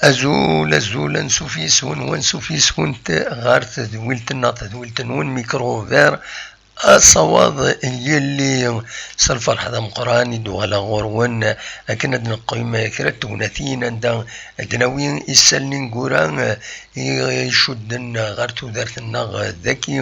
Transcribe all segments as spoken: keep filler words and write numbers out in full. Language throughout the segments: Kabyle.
Azul, azul, ansuf yes-wen, wansuf yes-went ɣer tedwilt-nneɣ, tedwilt-nwen Micro Vert, asawaḍ yelli s lferḥ d ameqqran i d-uɣaleɣ ɣur-wen, akken ad neqqim kra n tegnatin anda ad d-nawi isallen ineggura i icudden ɣer tudert-nneɣ dagi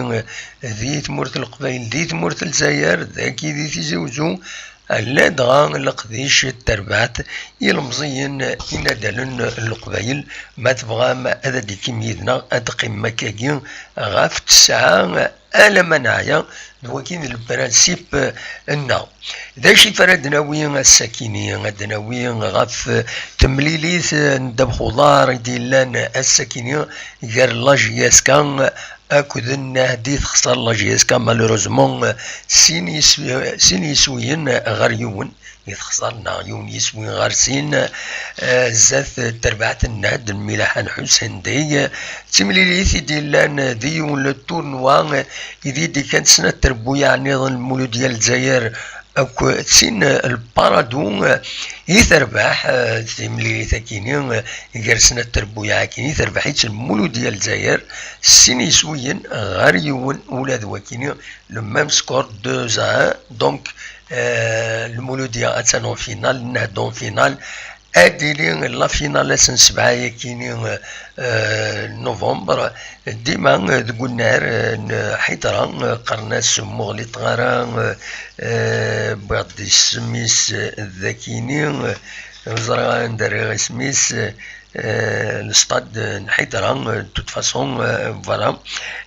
di tmurt n Leqbayel, di tmurt n Lezzayer, dagi di Tizi Uzzu, ladɣa leqdic n terbaɛt ilemẓiyen inadalen n Leqbayel. Ma tebɣam ad d-ikim yid-neɣ, ad d-qqimem akkagi ɣef ttesɛa alamma neɛya, d wagi d lprinsip-nneɣ. D acu i ara d-nawi ass-akini? Ad d-nawi ɣef temlilit n ddabex uḍar i d-yellan ass-akini gar la J S K akked Nnehd i texṣer la J S K, malheureusement, sin yis-, sin yiswiyen ɣer yiwen i texṣer, neɣ yiwen yiswi ɣer sin, eh, zdat terbaɛt n Nnehd n Milaḥan Ḥusen Dey. D timlilit i d-yellan di yiwen le tournoi, i d-yeddikan snat trebbuyaɛ nniḍen n Lmuludya n Lezzayer akked sin Lparadu, eh, i terbeḥ, eh, timlilit-akini, eh, gar snat trebbuyaɛ-akini, terbeḥ-itt Lmuludya n Lezzayer, sin yiswiyen ɣer yiwen, ula d wakini, le même score deux à un. Donc, euh, Lmuludya attan en finale, Nnehd en finale. Ad d-tili la finale ass n sebɛa-yakini, euh, novembre. Dima, euh, deg unnar, euh, n Ḥidra, euh, qqaren-as Muɣli Tɣara, euh, euh, wwiɣ-d isem-is, euh, dakini, euh, ur ẓriɣ anda rriɣ isem-is, euh, euh, le stade n Ḥidra, euh, de toute façon, euh, voilà.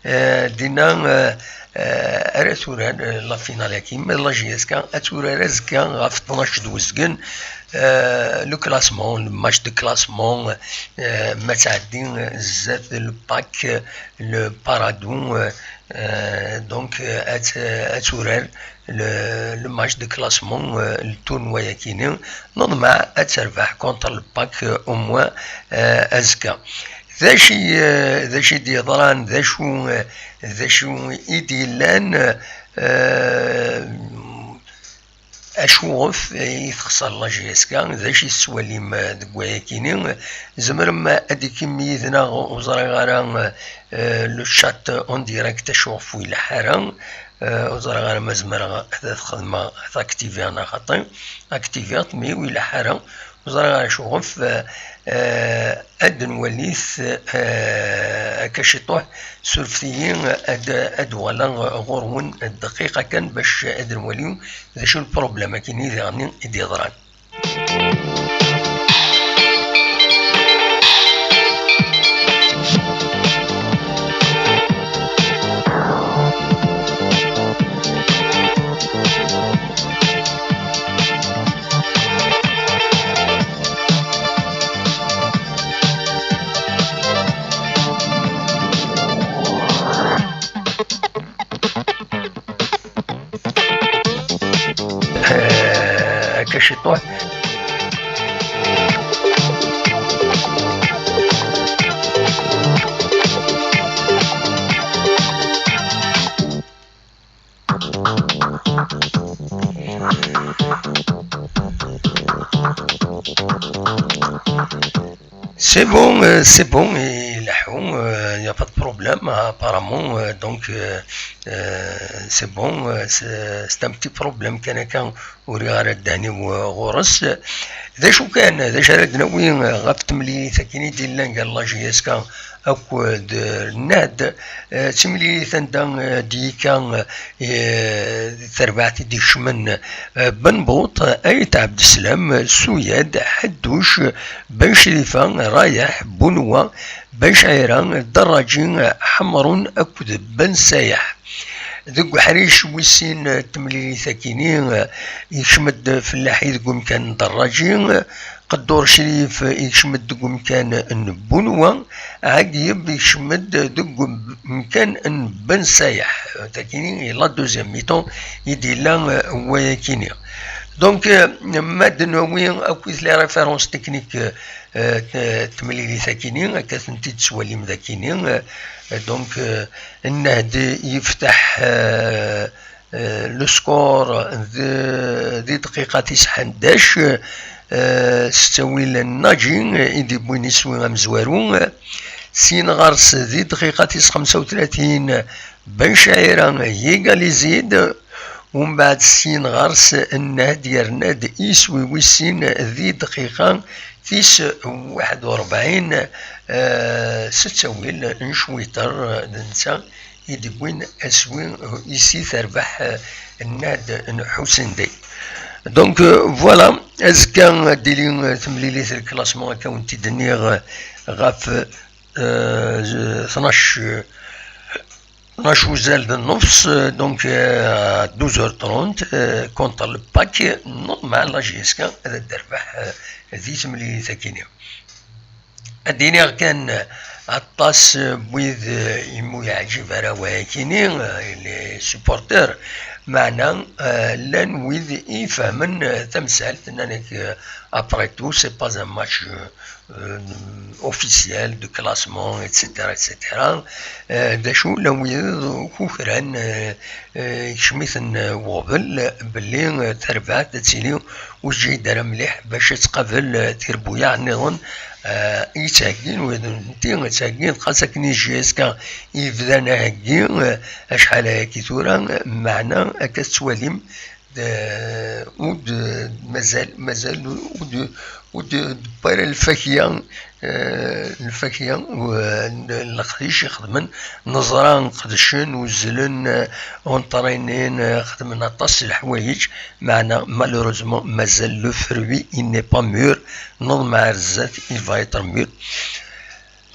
Euh, dinna, euh, euh, ara turar, euh, la finale-agi, mais la J S K ad turar azekka ɣef tnac d uzgen, euh, le classement, le match de classement, euh, ma tɛeddi, euh, zdat le pack, euh, le Paradou, euh, euh, donc, euh, ad, ad turar le, le match de classement, euh, le tournoi-yakini, neḍmeɛ ad terbeḥ contre le pack, euh, au moins, euh, azekka. D acu i, euh, d acu i d-yeḍran, d acu, euh, d acu i d-yellan, euh, acuɣef i texṣer la J S K, d acu i tettwalim, euh, deg wayakini? Tzemrem ad d-ikim yid-neɣ, ur ẓriɣ ara, euh, le chat en direct, acuɣef ur ileḥḥu ara. Euh, ur ẓriɣ ara ma zemreɣ ad xedmeɣ, ad aktiviɣ neɣ xaṭi. Aktiviɣ-t, mi ur ileḥḥu ara. Ur ẓriɣ ara acuɣef, euh, euh, ad nwali-t, euh, akka ciṭuḥ. Surfet-iyi, ad, ad uɣaleɣ ɣur-wen dqiqa kan bac ad nwali d acu le problème-akini diɣen i d-yeḍran. Euh, akka ciṭuḥ. C'est bon, euh, c'est bon, ileḥḥu, euh, il n'y a pas de problème, apparemment, euh, donc, euh, euh, c'est bon, euh, c'est, c'est un petit problème kan akka, ur riɣ ara ddehn-iw, euh, ɣur-s. D acu kan, d acu ara d-nawi, euh, ɣef temlilit-akini i d-yellan gar la J S K akked, euh, Nnehd, euh, d timlilit anda, euh, d-yekka, euh, tarbaɛt i d-ikecmen, euh, Ben Buṭ, Ayt Ɛebdeslam, Suyad, Ḥedduc, Ben Crifa, Rayeḥ, Bunwa, Ben Cɛira, Dda Rraǧi, Ḥemrun akked Ben Sayeḥ. Deg uḥric wis sin n temlilit-akini, yekcem-d Fellaḥi deg umkan n Dda Rraǧi, Qeddur Crif yekcem-d deg umkan n Bunwa, Ɛagib yekcem-d deg umkan n Ben Sayeḥ. Takini i la deuxième mi-temps i d-yella, euh, wayakini. Donc, euh, ma d-nawi akkit les références techniques, euh, euh, t-, temlilit-akini, akka tent-id-tettwalim dakini, euh, donc, euh, Nnehd yefteḥ, euh, euh, le score d, di dqiqa tis ḥdac, euh, eh, s ttawil n Naji, eh, i d-iwwin iswi amezwaru, eh, syin ɣer-s di dqiqa tis xemsa u tlatin, Ben Chaira yegalizi-d, umbeɛd syin ɣer-s Nahd yerna-d iswi wis sin di dqiqa tis waḥed u rebɛin, eh, s ttawil n Cwiṭer, eh, d netta i d-iwwin aswi, eh, isi terbeḥ, eh, Nahd n Ḥusin Day. Donc, euh, voilà, azekka ad d-tili, euh, temlilit n classement, akka wen-t-id-nniɣ, euh, ɣef, euh, tnac, euh, tnac uzal d nnefs, euh, donc, euh, à douze heures trente, euh, contre le pack, normal, la J S K ad d-terbeḥ, euh, di temlilit akini. Ad d-iniɣ kan, aṭas n wid, eh, i mu yeɛǧib ara wayakini, eh, les supporters, meɛna, eh, llan wid i ifehmen, eh, tamsalt, nnan-ak, eh, après tout, c'est pas un match, eh, eh, officiel de classement, et cetera, et cetera. Eh, d acu, llan wid kukran, eh, eh, ikcem-iten, eh, weɣbel, eh, belli, eh, tarbaɛt ad tili ur teǧǧid ara mliḥ bac ad tqabel, eh, tirbuyaɛ nniḍen, eh, i yettheggin wid n ti, ad ttheggin, xas akken i J S K i yebdan aheggi, eh, acḥal ayagi tura, eh, meɛna akka tettwalim, eh, ur d-, mazal, mazal ur d-, ur d-, tewwi ara lfakya, eh, lfakya, eh, n leqdic ixedmen, neẓra qedcen, uzzlen, eh, unṭrinin, eh, xedmen aṭas n leḥwayeǧ, meɛna, malheureusement, mazal le fruit, il n'est pas mûr, neḍmeɛ ar zdat, il va être mûr.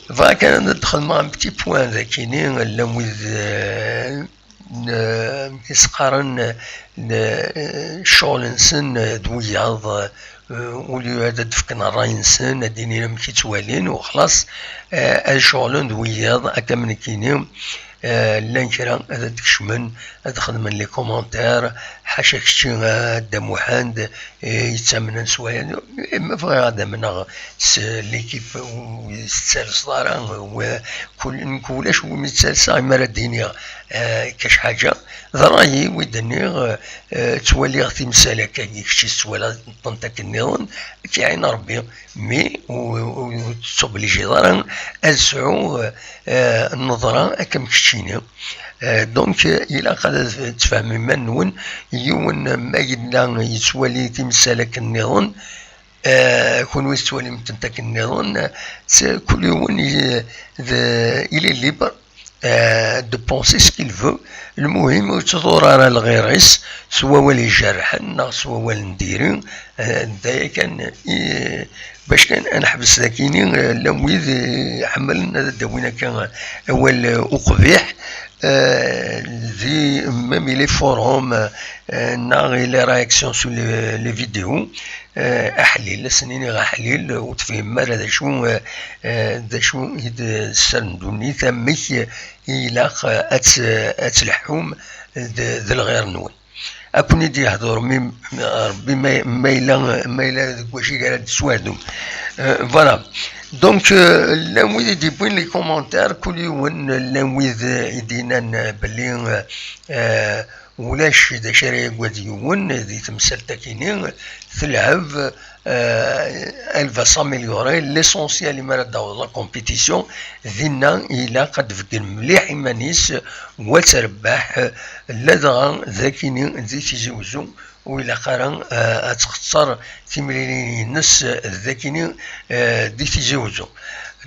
Bɣiɣ kan ad d-xedmeɣ un petit point dakini, llan wid, eh, n-, amek i s-qqaren, n-, ccɣel-nsen d wiyaḍ, eh, au lieu ad d-fken ṛṛay-nsen, ad d-inin amek i ttwalin, u xlaṣ, eh, ad ceɣlen d wiyaḍ, akka am nekkini, eh, llan kra ad d-kecmen, ad xedmen les commentaires, ḥaca kečči, a Dda Muḥend, eh, yettamnen s waya. Ma bɣiɣ ad amneɣ s l'équipe ur tettales ara, wa-, kul-, nekk ulac wumi ttaleɣ imi ara d-iniɣ, eh, kac ḥaǧa. D ṛṛay-iw i d-nniɣ, eh, ttwaliɣ timsal akka-agi, kečč tettwaliḍ-tent akken nniḍen, ad k-iɛin Ṛebbi. Mais ur, ur, ur tettoblijiḍ ara ad sɛuɣ, eh, nneḍra akka am keččini. Eh, donc, eh, ilaq ad tfehmem iman-nwen, yiwen ma yella yettwali timsal akken nniḍen, eh, kunwi tettwalim-tent akken nniḍen, eh, kul yiwen i, d, il est libre, eh, de penser ce qu'il veut. Lmuhim, ur yettḍur ara lɣir-is s wawal ijerrḥen neɣ s wawal n diri. Eh, d aya kan i, bac kan ad neḥbes dakini, eh, llan wid, eh, iḥemmlen ad d-awin akka awal, eh, uqbiḥ, eh, di même les forums, eh, neɣ les réactions sur les, les vidéos, eh, aḥlil, ad sen-iniɣ aḥlil, ur tefhimem ara d acu, eh, eh, d acu i d-ssarden ddunit, amek i ilaq, eh, ad t-, ad tleḥḥum d, d lɣir-nwen. Ad ken-id-yehder mi, Rebbi ma, ma yella, ma yella deg wacu i ara d-teswardum. Euh, voilà. Donc, euh, llan wid i d-yewwin les commentaires, kul yiwen, llan wid, euh, i d-yennan, euh, belli, euh, euh, ulac d acu ara yagad yiwen di temsalt-akini, telɛeb, euh, elle va s'améliorer. L'essentiel, imi ara d-taweḍ la compétition, dinna ilaq ad d-tbeggen mliḥ iman-is, wa ad terbeḥ, ladɣa d akini di Tizi Wezzu, ur ilaq ara, eh, ad txeṣṣer timlilin-ines, eh, d akini, eh, di Tizi Wezzu.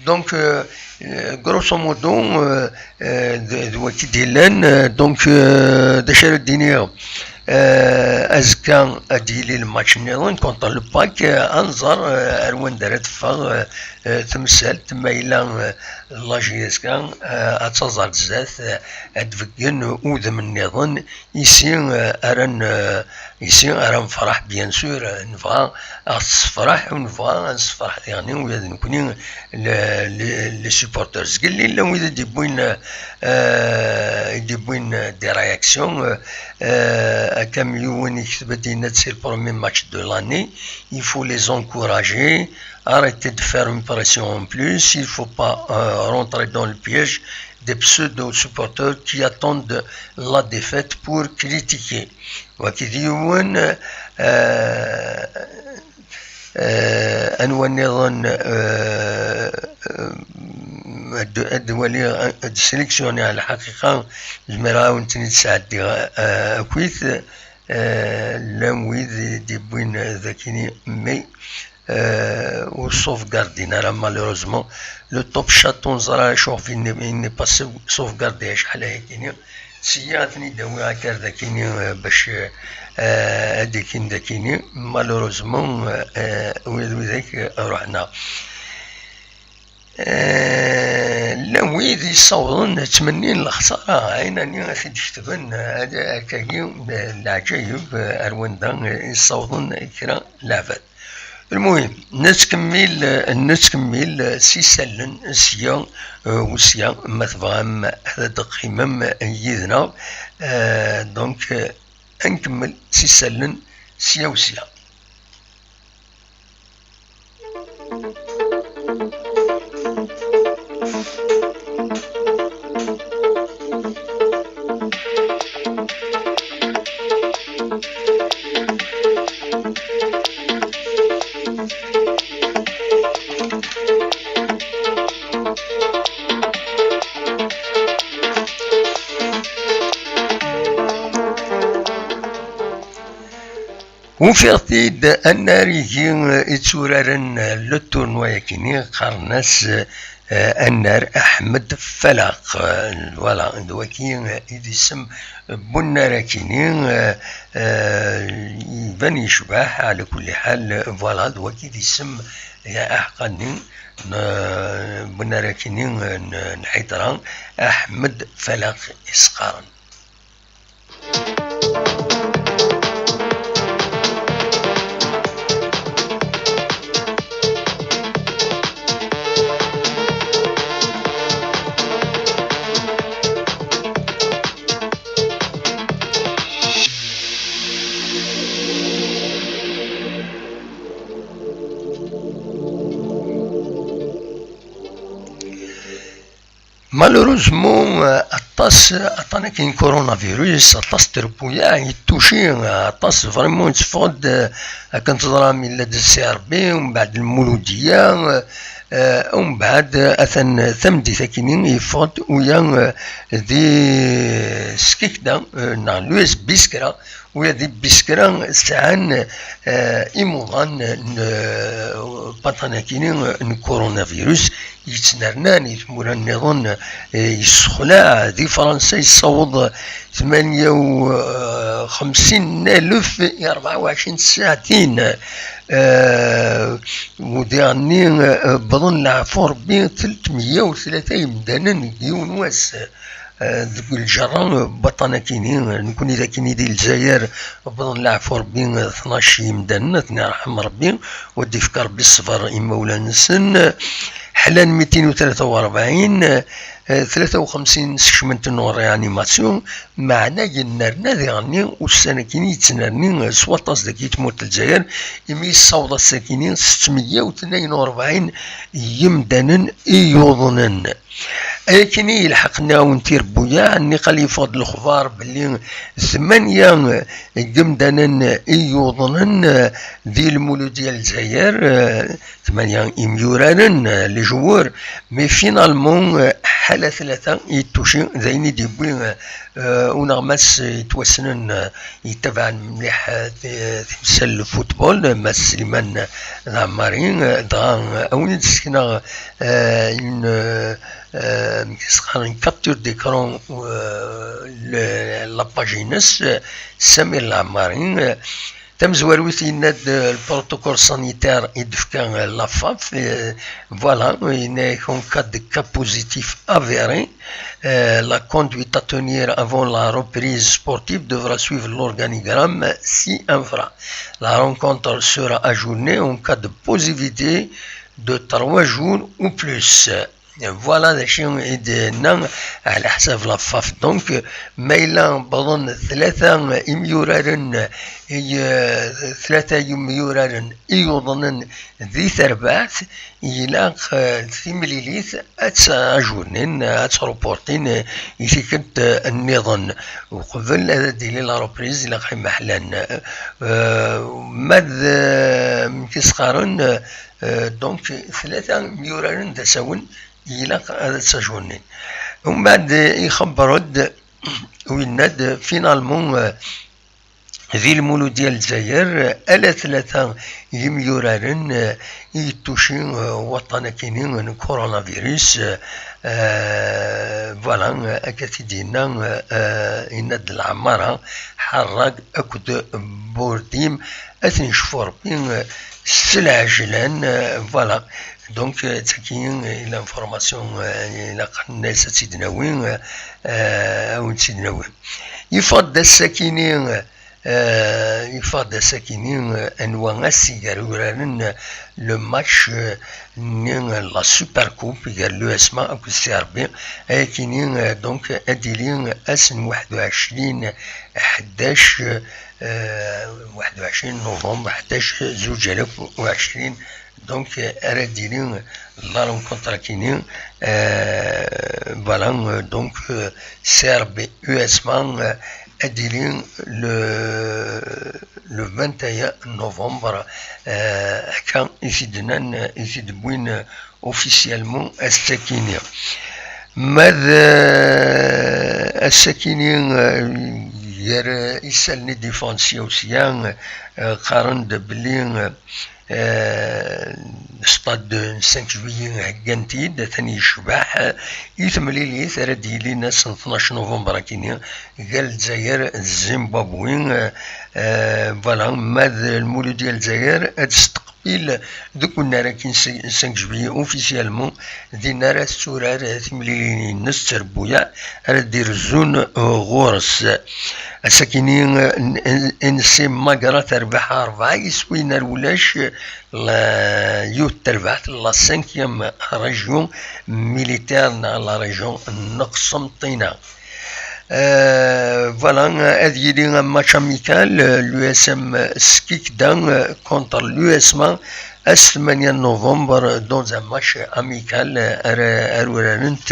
Donc, euh, euh, grosso modo, euh, euh, d, d waki d-yellan, euh, donc, euh, d acu ara d-iniɣ, euh, azekka ad d-yili lmatch nniḍen contre le pack, euh, ad nẓer, euh, ar wanda ara teffeɣ, euh, euh, temsalt, ma yella, euh, la J S K, euh, ad taẓ ar zdat, euh, ad d-beggen udem nniḍen, isi, euh, ara n-, euh, isi ara nefreḥ, bien sûr, euh, nebɣa ad ɣ-tessefreḥ, u nebɣa ad nessefreḥ diɣen ula d nekkni, les, les, les supporters. Zgelli llan wid i d-yewwin, euh, i d-yewwin, euh, des réactions, euh, euh, akka am yiwen yekteb-d, yenna-d, c'est le premier match de l'année, il faut les encourager, arrêter de faire une pression en plus, il faut pas, euh, rentrer dans le piège des pseudo-supporters qui attendent la défaite pour critiquer. Waki d yiwen, euh, euh, anwa nniḍen, eh, eh, ad, ad waliɣ, ad sélectionniɣ lḥaqiqa, zemreɣ ad wen-ten-id-sɛeddiɣ, eh, akkit, eh, llan wid i d-yewwin, eh, dakini, mais, eh, ur sauvegarden ara, malheureusement. Le top chat, ur neẓra acuɣef il n'est, il n'est pas sau-, sauvegardé acḥal ayakini. Sya ad ten-id-awiɣ akka ar dakini, eh, bac, eh, ad d-ikin dakini. Malheureusement, eh, wid, widak, eh, ruḥen-aɣ. Eh, llan wid yessawḍen ttmennin lexsara, ɛinani ad t-id-ketben, eh, akkagi, eh, leɛǧayeb, eh, ar wanda, eh, yessawḍen kra n leɛbad. Lmuhim, nettkemmil, eh, nettkemmil, eh, s isallen sya, eh, u sya, ma tebɣam ad d-teqqimem yid-neɣ. Eh, donc, eh, ad nkemmel s isallen sya u sya. Ufiɣ-t-id annar igi itturaren le tournoi-akini, qqaren-as, eh, annar Aḥmed Falaq. Eh, voilà, d waki i d isem n unnar-akini. Eh, eh, iban yecbeḥ, ɛla kulli ḥal, voilà, d waki i d isem, eh, aḥeqqani n, n unnar-akini n, n Ḥidra, Aḥmed Falaq i s-qqaren. Malheureusement, euh, aṭas, aṭan akken coronavirus, aṭas n trebbuyaɛ yettuci, euh, aṭas vraiment yetteffeɣ-d, euh, akken teẓram, yella-d Si Ṛebbi, umbeɛd Lmuludiya, euh, euh, umbeɛd, euh, atan tameddit akkin-nni yeffeɣ-d uya, euh, di Skikda, euh, neɣ l'U S B Skra, ula di Biskra sɛan, eh, imuḍan n, eh, baṭan-akini n coronavirus yettnernan i tmura nniḍen, eh, yessexlaɛ. Di Fransa yessaweḍ tmanya u xemsin alef i rebɛa u ɛecrin tsaɛtin, eh, u diɣenni, eh, wwḍen leɛfu Rebbi telt meyya u tlata yemdanen deg yiwen wass. Eh, deg lǧerra, eh, baṭan akini, eh, nekni d akini di Lezzayer, wwḍen leɛfu Rebbi, eh, tnac yimdanen, ad ten-irḥem Rebbi, u ad d-ifk Rebbi ṣṣber i imawlan-nsen. Eh, ḥlan mitin u tlata u rebɛin, eh, eh, tlata u xemsin skecmen-ten en réanimation, meɛna yennerna diɣenni ussan akini yettnerni, eh, s waṭas dagi tmurt n Lezzayer, imi yessaweḍ ass akini setmeyya u tnayen u rebɛin yimdanen i yuḍnen. Ayakini yelḥeq nniɣ-awen tirebbuyaɛ, nniqal yeffeɣ-d lexbar belli tmanya n yimdanen i yuḍnen di Lmuludya n Lezzayer, tmanya imyuraren, les joueurs, mais finalement ḥala tlata i yettuci, d ayen i d-yewwi, eh, uneɣmas yettwassnen, eh, yettabaɛen mliḥ, eh, ti-, timsal n lfutbol, eh, Mass Sliman, eh, Lɛemmari, eh, dɣa, eh, a wen-d-sekneɣ, eh, une, eh, eh, amek i s-qqaren, une capture d'écran, eh, le-, la page-ines, eh, Samir Lɛemmari, eh, tamezwarut yenna-d, eh, le protocole sanitaire i d-tefka, eh, la FAF, eh, voilà, yenna-yak en cas de cas positif avéré, euh, la conduite à tenir avant la reprise sportive devra suivre l'organigramme ci-infra. La rencontre sera ajournée en cas de positivité de trois jours ou plus. Voilà d acu i d-yenna ɛla ḥsab la FAF. Donc, ma yella wwḍen tlata imyuraren, i, eh, tlata imyuraren i yuḍnen di terbaɛt, ilaq, eh, timlilit ad tt-ajurnin, ad tt-reportin, eh, i tikkelt, eh, nniḍen, uqbel ad d-tili la reprise, ilaq imeḥlan. Eh, ma d, eh, amek i s-qqaren, eh, donc, tlata myuraren d asawen, ilaq ad tt-ajurnin. Umbeɛd, eh, ixebber-d, u yenna-d, finalement, eh, di Lmuludya n Lezzayer, ala tlata yimyuraren, eh, i yettuci, eh, waṭṭan akini n coronavirus, eh, eh, voilà, eh, akka t-id-yenna, eh, yenna-d Lɛamara, Ḥarrag akked Burdim, ad ten-yecfu Rebbi, eh, s lɛejlan, eh, voilà. Donc, eh, d tagi, eh, i l'information, eh, ilaq ad tt-id-nawi, eh, eh, ad wen-tt-id-nawi. Yeffeɣ-d ass-akini, eh, yeffeɣ-d ass-akini, eh, anwa ass i gar uraren, eh, le match, eh, nni, eh, la Super Coupe gar l'U S M A akked C R B. Ayakini, eh, donc, ad d-ili ass n waḥed u ɛecrin ḥdac, eh, waḥed u ɛecrin novembre, ḥdac zuǧ alaf u ɛecrin. Donc, eh, ara d-ili la rencontre akini, eh, voilà, eh, donc, eh, C R B U S M A, eh, ad d-ili le, le vingt et un novembre, eh, akka i t-id-nnan, i t-id-wwin, eh, officiellement ass-akini. Ma d, eh, ass-akini, eh, gar, eh, isallen i d-iffɣen sya u sya, eh, qqaren-d belli, eh, eh, stade n cinq juillet heggan-t-id, atan yecbeḥ, eh, i temlilit ara d-yilin ass n tnac novembre akini, gar Lezzayer d Zimbabwe, eh, eh, voilà, ma d Lmuludya n Lezzayer ad testeqbil deg unnar akkin cinq juillet officiellement, din ara tetturar timlilin-nnes d trebbuyaɛ ara d-irezzun, eh, ɣur-s. Ass-akini, eh, N-, N-, N C Magra terbeḥ rebɛa yiswiyen ar ulac, la, yiwet terbaɛt, la cinquième région militaire neɣ la région n Qsenṭina. Euh, voilà, ad yili un match amical, euh, l'U S M Skikda, euh, contre l'U S M A, ass tmanya novembre, dans un match amical, euh, ar, ar urarent,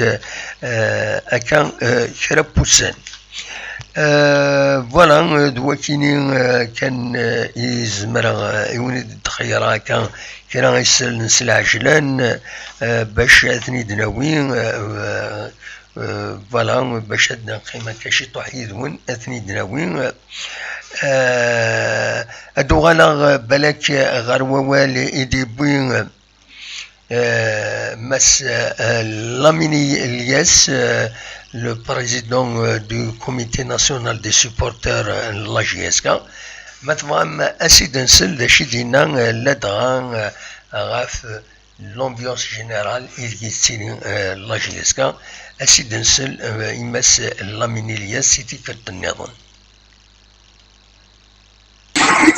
euh, akka, euh, kra n wussan. Euh, voilà, euh, d wakini, euh, kan, euh, i zemreɣ, euh, i win i d-xeyyreɣ akka kra isallen s lɛejlan, euh, bac ad ten-id-nawi, euh, euh, voilà, bac ad neqqim akka ciṭuḥ yid-wen, ad ten-id-nawi. Euh, ad uɣaleɣ, euh, balak ɣer wawal i d-yewwi, euh, Mass, euh, Lamine Elias, euh, le président, euh, du Comité national des supporters, euh, n la J S K. Ma tebɣam, as-id-nsel d acu i d-yenna, euh, ladɣa, euh, ɣef, euh, l'ambiance générale ideg yettili, euh, la J S K. As-id-nsel, euh, i Mass Lamine Elias si tikkelt nniḍen.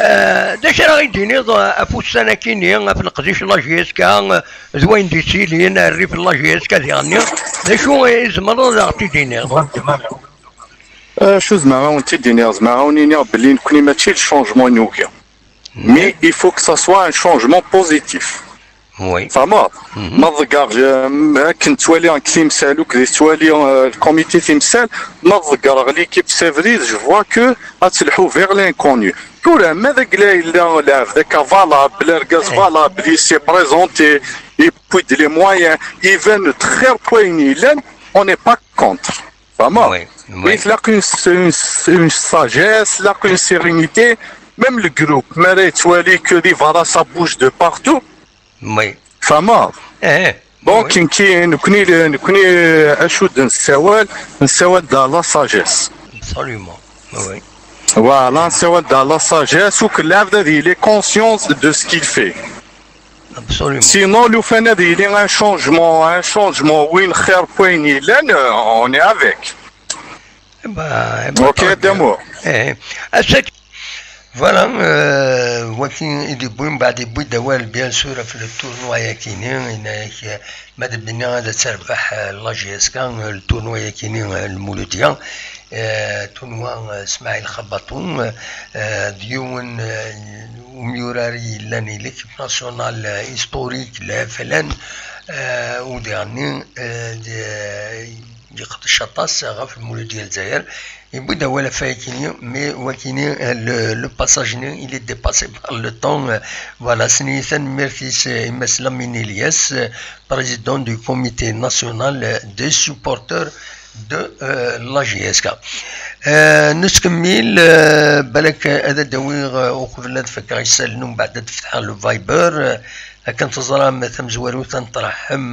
Eh, d acu ara ɣ-d-tiniḍ, eh, ɣef ussan-akini, ɣef leqdic n la J S K, eh, d wayen d-yettilin, eh, rrif n la J S K diɣenni? D acu i tzemreḍ ad aɣ-t-id-tiniḍ? Eh, acu zemreɣ ad wen-t-id-iniɣ? Zemreɣ ad wen-iniɣ belli nekkni mačči d changement i nugi. Mais il faut que ça soit un changement positif. Oui. Tfehmeḍ? Ma tḍegger, eh, akken ttwaliɣ nekk timsal, akked ttwali, eh, le comité timsal, ma tḍeggreɣ l'équipe Sévry, je vois que ad telḥu vers l'inconnu. Tura, ma d agla yella lɛebd akka valable, argaz valable, il s'est présenté, et puis de les moyens, il veut notre xir n wayen yellan, on n'est pas contre. Tfehmeḍ? Oui, oui. Ilaq une, une, une sagesse, ilaq une sérénité. Même le groupe, ma yettwali que les varas ça bouge de partout. Oui. Tfehmeḍ? Eh, donc, oui. Nekkni, nekkni, nekkni, acu d-nessawal, nessawal de la sagesse. Absolument. Oui. Voilà, nessawal de la sagesse, u que lɛebd ad yili conscient de ce qu'il fait. Absolument. Sinon, lufan ad yili un changement, un changement, win xir n wayen yellan, euh, on est avec. Eh ben, eh ben, ok, très bien. D'amour. Eh, eh. Voilà, euh, waki i d-yewwi, mbeɛd yewwi-d awal, bien sûr, ɣef le tournoi-yakini, yenna-yak, euh, ma d bini ad terbeḥ, euh, la J S K, euh, le tournoi-yakini, euh, Lmuludya, euh, tournoi, euh, Smaïl Khabatou, euh, d yiwen, euh, umyurar yellan i l'équipe nationale, euh, historique, la F L N, euh, u diɣenni, euh, d-, yeqdec aṭas ɣef Lmuludya n Lezzayer. Yewwi-d awal ɣef wakini, mais wakini, euh, le, le passage-nni, il est dépassé par le temps. Euh, voilà, s-nni tanemmirt-is, euh, i Mass Lamine Elias, euh, président du comité national, euh, des supporters de, euh, la J S K. Euh, nettkemmil, euh, balak ad d-awiɣ, euh, uqbel ad fakeɣ isallen, umbeɛd ad d-fetḥeɣ le Viber, euh, Akken teẓram, tamezwarut ad neṭraḥem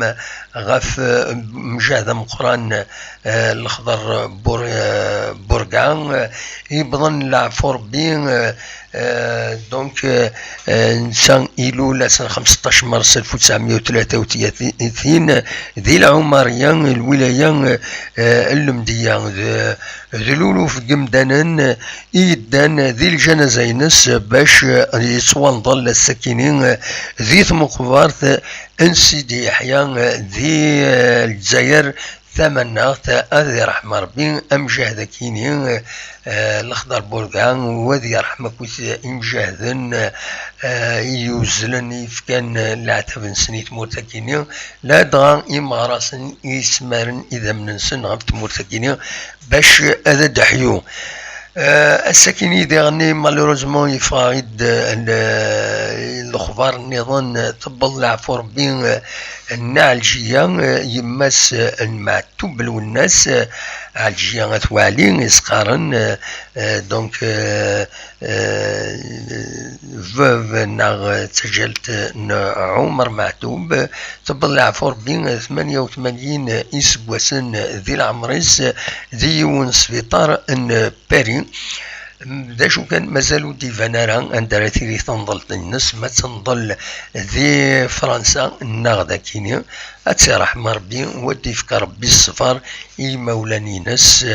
ɣef, eh, mjahd ameqqran, eh, Lexḍer Bur-, eh, Burga, eh, yewwḍen leɛfu Rebbi, eh, eh, donc, eh, eh, netta ilul ass n xemseṭṭac mars alef u tesɛemya u tlata u tlatin di Lɛumariya, lwilaya, eh, n Lemdeyya, d, d luluf n yemdanen i yeddan di ljanaza-ines bac, eh, yettwanḍel ass-akini, eh, di tmeqbert n Sidi Yeḥya, eh, di, eh, Lezzayer tamaneɣt. Ad iṛḥem Ṛebbi amjahd-akini, eh, Lexḍer Burga, u ad iṛḥem akk imjahden, eh, i yuzzlen, i yefkan, eh, leɛtab-nsen i tmurt-akini, ladɣa imeɣrasen i yesmaren idammen-nsen ɣef tmurt-akini bac ad d-ḥyu. Eh, ass-akini diɣenni, malheureusement, yeffeɣ-aɣ-id, eh, l-, lexbar nniḍen, eh, tewweḍ leɛfu Rebbi, eh, Nna Ɛelǧiya, eh, yemma-s, eh, n Meɛtub Lwennas, eh, Ɛelǧiya At Waɛli i s-qqaren, eh, eh, donc, eh, eh, veuve neɣ d tajalt n Ɛumer Meɛtub, tewweḍ leɛfu Rebbi tmanya u tmanyin iseggasen di leɛmer-is, di yiwen n sbiṭar n Paris. D acu kan, mazal ur d-iban ara anda ara tili tanḍelt-nnes, ma d tanḍel di Fransa neɣ d akini. Ad tt-iṛḥem Ṛebbi, u ad d-ifk Ṛebbi ṣṣber i yimawlan-ines.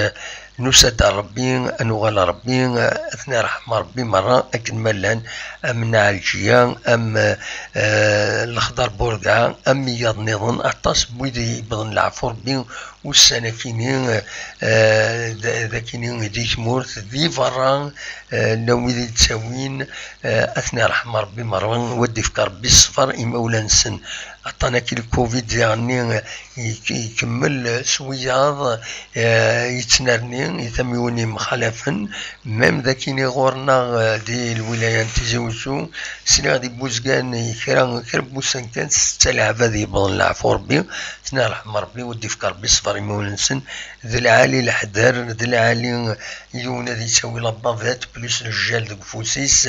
Nusa-d ar Ṛebbi, ad nuɣal ar Ṛebbi, ad ten-iṛḥem Ṛebbi meṛṛa akken ma llan, am Nna Ɛelǧiya, am, eh, Lexḍer Burga, am wiyaḍ nniḍen, aṭas n wid yewwḍen leɛfu Ṛebbi ussan-akini, eh, d, d akini di tmurt, di beṛṛa, eh, llan wid i d-ttawin, eh, ad ten-iṛḥem Ṛebbi meṛṛa, u ad d-ifk Ṛebbi ṣṣber i imawlan-nsen. Aṭṭan-agi n covid diɣenni, eh, ik-, ikemmel s wiyaḍ, eh, yettnerni i tamiwin yemxalafen, même d akini ɣur-neɣ, eh, di lwilaya n Tizi Wezzu, sliɣ di Buzgan, i kra, kra n wussan kan, setta leɛbad yewwḍen leɛfu Rebbi, ad ten-iṛḥem Rebbi, u ad d-ifk Rebbi ṣṣber i imawlan-nsen, d lɛali leḥder, d lɛali yiwen ad yettawi la bavette, plus le gel deg ufus-is,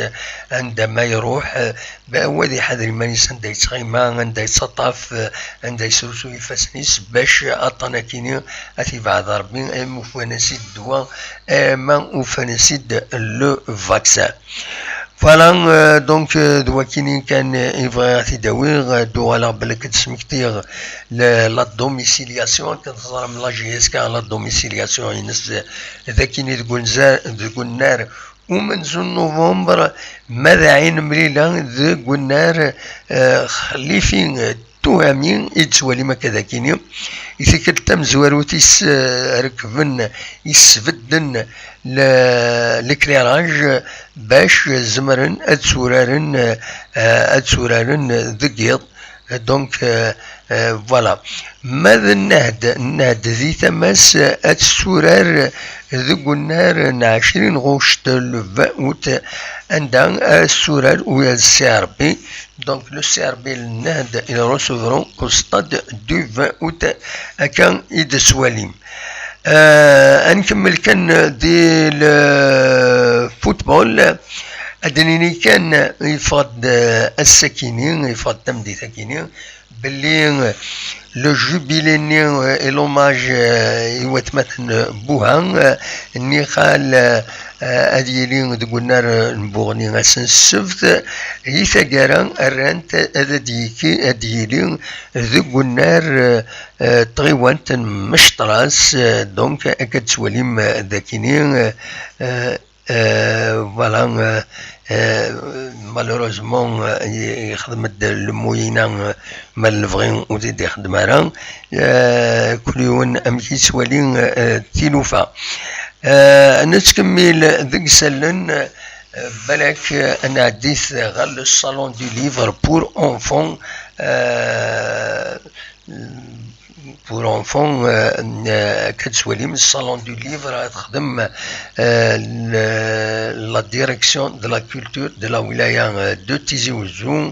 anda ma iruḥ, eh, ba-, wa ad iḥader iman-is anda yettɣima, anda yettaṭṭaf, eh, anda yesrusu ifassen-is, bac aṭṭan-akini ad t-ibɛed Rebbi, ama ufan-as-id ddwa, ama ufan-as-id le vaccin. Voilà, euh, donc, euh, d wakini kan, euh, i bɣiɣ ad t-id-awiɣ, euh, ad d-uɣaleɣ belli ad d-smektiɣ le, la domiciliation, akken teẓram la J S K, la domiciliation-ines, euh, d akini deg unza-, deg unnar umenzu n November, ma d ɛin mlila deg unnar, euh, xlifi, euh, Tuhami i d-ttwalim akka d akini. I tikkelt tamezwarut is, eh, rekben, isbedden le, l'éclairage bac zemren ad tturaren, eh, ad tturaren deg yiḍ. Donc, eh, eh, voilà. Ma d nnehd, nnehd di tama-s, eh, ad tetturar deg unnar n ɛecrin ɣuct, le vingt août, anda ad tetturar ula d C R B. Donc, le C R B, le Nehd, ils recevront au stade du vingt août, akka i d-tettwalim. Euh, ad nkemmel kan di le football, ad d-nini kan, yeffeɣ-d, euh, ass-akini, yeffeɣ-d tameddit-akini, belli, euh, le jubilé-nni, euh, et l'hommage, euh, i watmaten n Buha, euh, nniɣ-ak, euh, eh, ad yili deg unnar n Buɣni ass n ssebt, di taggara rrant ad d-yiki, ad yili deg unnar, eh, n tɣiwant n Mecṭras, eh, donc, akka d-tettwalim, eh, d akini, eh, Euh, voilà, euh, euh, malheureusement, euh, yexdem-d lmuyina, euh, ma lebɣi ur t-id-ixeddem ara. Euh, kul yiwen amek yettwali, euh, tilufa. Euh, nettkemmil deg isallen, euh, balak, euh, ad nɛeddi ɣer le Salon du Livre pour enfants. Euh, pour enfants, euh, euh, ad tettwalim le Salon du Livre, ad texdem, euh, le- la direction de la culture de la wilaya, euh, de Tizi Ouzou,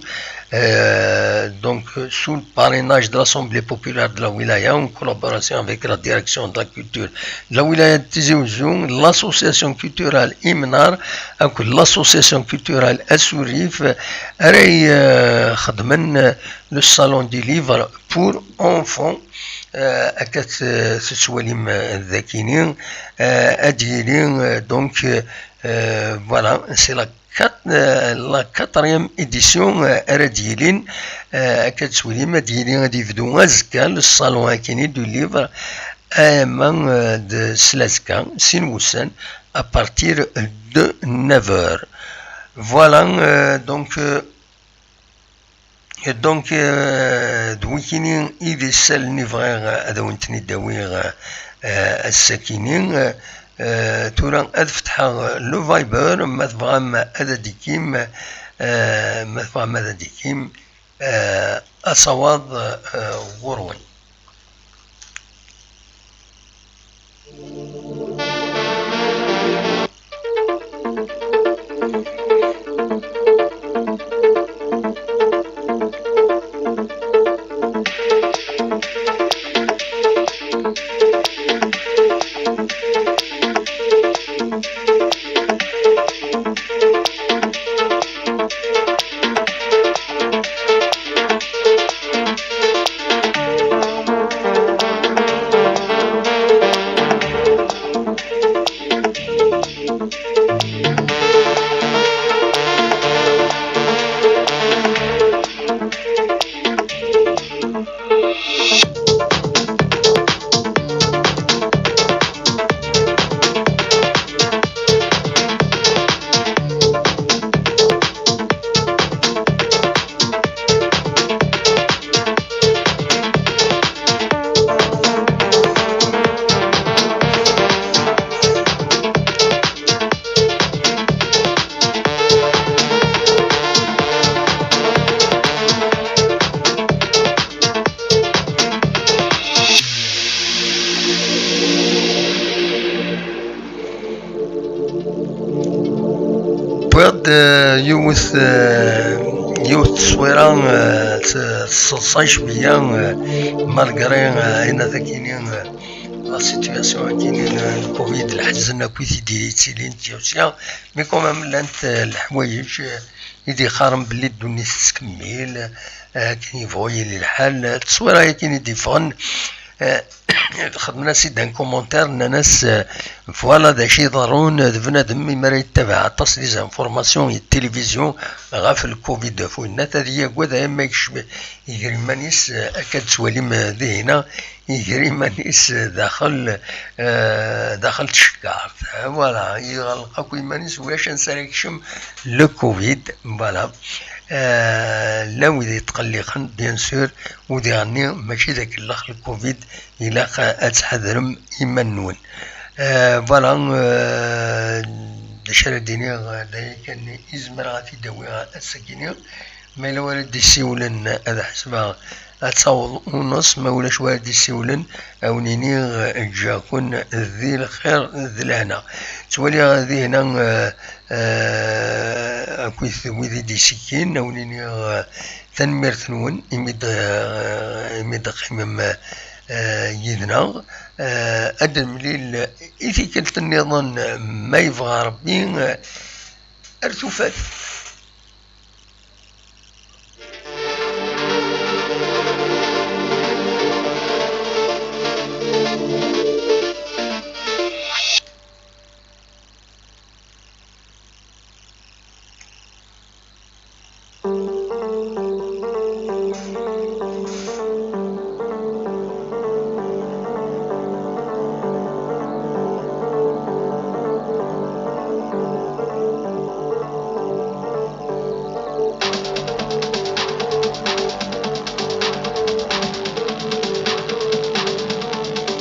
euh, donc, euh, sous le parrainage de l'Assemblée populaire de la wilaya, en collaboration avec la direction de la culture de la wilaya de Tizi Ouzou, l'association culturelle Imnar, avec l'association culturelle Assourif, ara, euh, xedmen, euh, le Salon du Livre pour enfants, euh, akka t-, tettwalim, euh, dakini, euh, ad yili, euh, donc, euh, voilà, c'est la quat-, euh, la quatrième édition, euh, ara d-yilin, euh, akka tettwalim, ad yili, ad yebdu azekka le Salon akini du Livre, à, euh, de Slaska, sin wussan, à partir de neuf heures. Voilà, euh, donc, euh, Donc, euh, d wikini i d isallen i bɣiɣ ad awen-ten-id-awiɣ, euh, ass-akini. Euh, tura ad fetḥeɣ le Viber, ma tebɣam ad adikim, euh, ma tebɣam ad adikim, euh, asawaḍ, euh, ɣur-wen. Wwiɣ-d, eh, yiwet, eh, yiwet n tteswira, eh, t-, tesseḍsay cwiya, eh, malgré, eh, ayen ad ak-iniɣ, eh, la situation akini n, n covid, leḥzen akk i t-id-yettilin d tiyawsiya, mais quand même llant, eh, leḥwayeǧ, eh, i d-iqqaren belli ddunit tettkemmil, eh, akken yebɣu yili lḥal. Tteswira-yakin i d-iffɣen, eh, xedmen-as-id un commentaire, nnan-as, eh, voilà d acu iḍerrun d bnadem imi ara yettabaɛ aṭas des informations i tilivizyu ɣef lcovid. Ɣef winnat ad yagad, ay ma yekcem iger iman-is, eh, akka d-tettwalim, eh, dihina, iger iman-is daxel, eh, daxel tcekkart. Eh, voilà, iɣelq akk iman-is, ulac ansi ara yekcem le covid. Voilà. Eh, llan wid yetqelliqen, bien sûr, u diɣenni mačči d akellex le covid, ilaq ad tḥadrem iman-nwen. Eh, voilà, eh, d acu ara d-iniɣ, d aya kan i zemreɣ ad t-id-awiɣ ass-agi-ni. Ma yella wara d-isiwlen, ad ḥesbeɣ ad taweḍ uneṣ, ma ulac wara d-isiwlen, ad wen-iniɣ, eh, ǧǧiɣ-ken di lxir d lehna. Ttwaliɣ dihna, eh, eh, akkit wid i d-isikkin, ad wen-iniɣ, eh, tanemmirt-nwen imi d-, eh, imi d-teqqimem, eh, yid-neɣ. Eh, ad nemlil i tikkelt nniḍen, ma yebɣa Rebbi, eh, ar tufat.